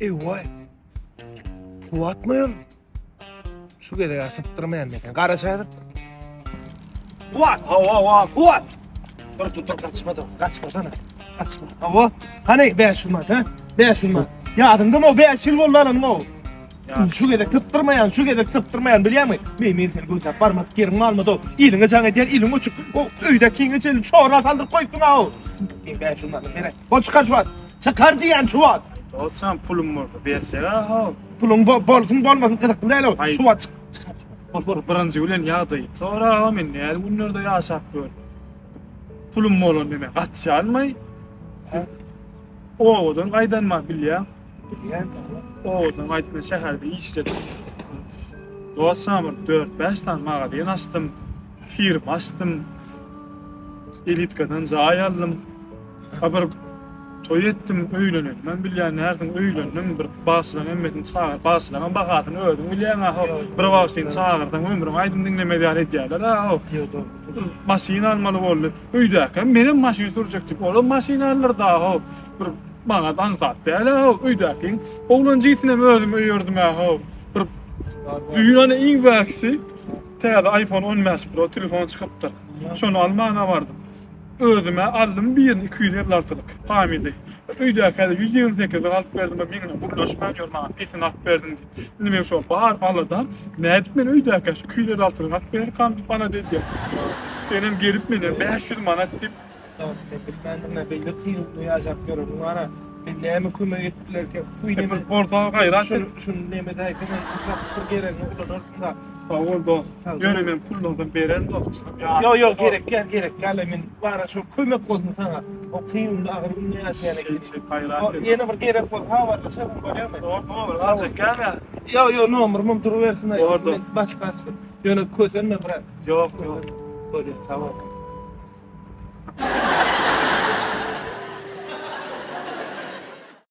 Eý-waý. Kuwatmy ol? Şu gezek sypdyrmaýan men seni. Garaşaý sypdyr. Kuwat! Hawa, hawa. Kuwat! Dur, dur, dur, gaçma dur. Gaçmasana. Gaçma. Hawa. Hany 500 manat, ha? 500 manat. Ýadyňdamy o 5 ýyl boldy alanyň o. Şu gezek sypdyrmaýan, şu gezek sypdyrmaýan bilýäňmi? Men men seni gözläp barmadyk ýeriň galmady o. Iliňe jaň edýän, iliň uçup, o öýdäkiňe çenli çorba saldyryp goýupdyň ha o. Men 500 manat gerek. Bol çykar şu wagt. Çykar diýýän şu wagt. Dostjan pulum bolsa berseg-ä how. Puluň bolsun bolmasyn gyzykly däl o. Şu wagt çyk. Çykar. Bol bol. Birinji bilen ýagdaý. Sonra men näl günlerde ýaşap gör. Pulum bolanda men gaçýanmy? Obadan gaýdanma bilýän. Bilýän. Obadan gaýdyp men şäherde işledim. Dostjan bir 4-5 sany magazin açdym. Firma açdym. Elitkadan jaý aldym. Ha bir toý etdim, öýlenenimem bilýän dälsiň, öýlendim, bir bagşylaryň hemmesini çagyr, bagşylaryňam bahasyny özüň bilýäň-ä how. Bir bagşyny çagyrsaň ömrüň aýdym diňlemez ýaly edýärler-ä how. Bir maşyn almaly boldy. Öýdäkäm menem maşyn sürjek diýip, olam maşyn aldyrdy-a how. Bir maňa aňsat däl-ä how, öýdäkiň oglan jigisinem özüm öýerdim-ä how. Bir düýn ony iň bärkisi täze iPhone 15 Pro telefon çykypdyr. Şony almana bardym. Özüme aldym birini 256lyk pamidi. Öýdäkä-de 128-lik alyp berdim, meň bilen gürleşmän ýör maňa pesini alyp berdiň diýip. Indi meň şo bar aladam, nädip men öýdäkä şu 256lygyny alyp bererkam diýip alada edýän. Senem gelip menden 500 manat diýip. Dost men bilmändim-ä beýle kyn günde ýaşap ýöreniň bar-a. Men näme kömek edip bilerkäm? Kuý neme? Bolsa gaýrat et. Şuny neme edäýsene, şuny satyp bir geregiňe ulanarsyň da. Sag bol dost. Ýöne men pullardan bererin dost çynyp ýa. Ýok ýok gerek däl gerek däl men bara şo kömek bolsun saňa. O kyn günde agyr günde ýaşaýan eken. Şeý şeý gaýrat et. Ýene bir gerek bolsa habarlaşaryn bolýamy? Bor bor aljak gämi. Ýok ýok nomerymam durubersin. Bor dost. Başga Ýöne kösenme brat. Ýok ýok. Bolýa sag bol.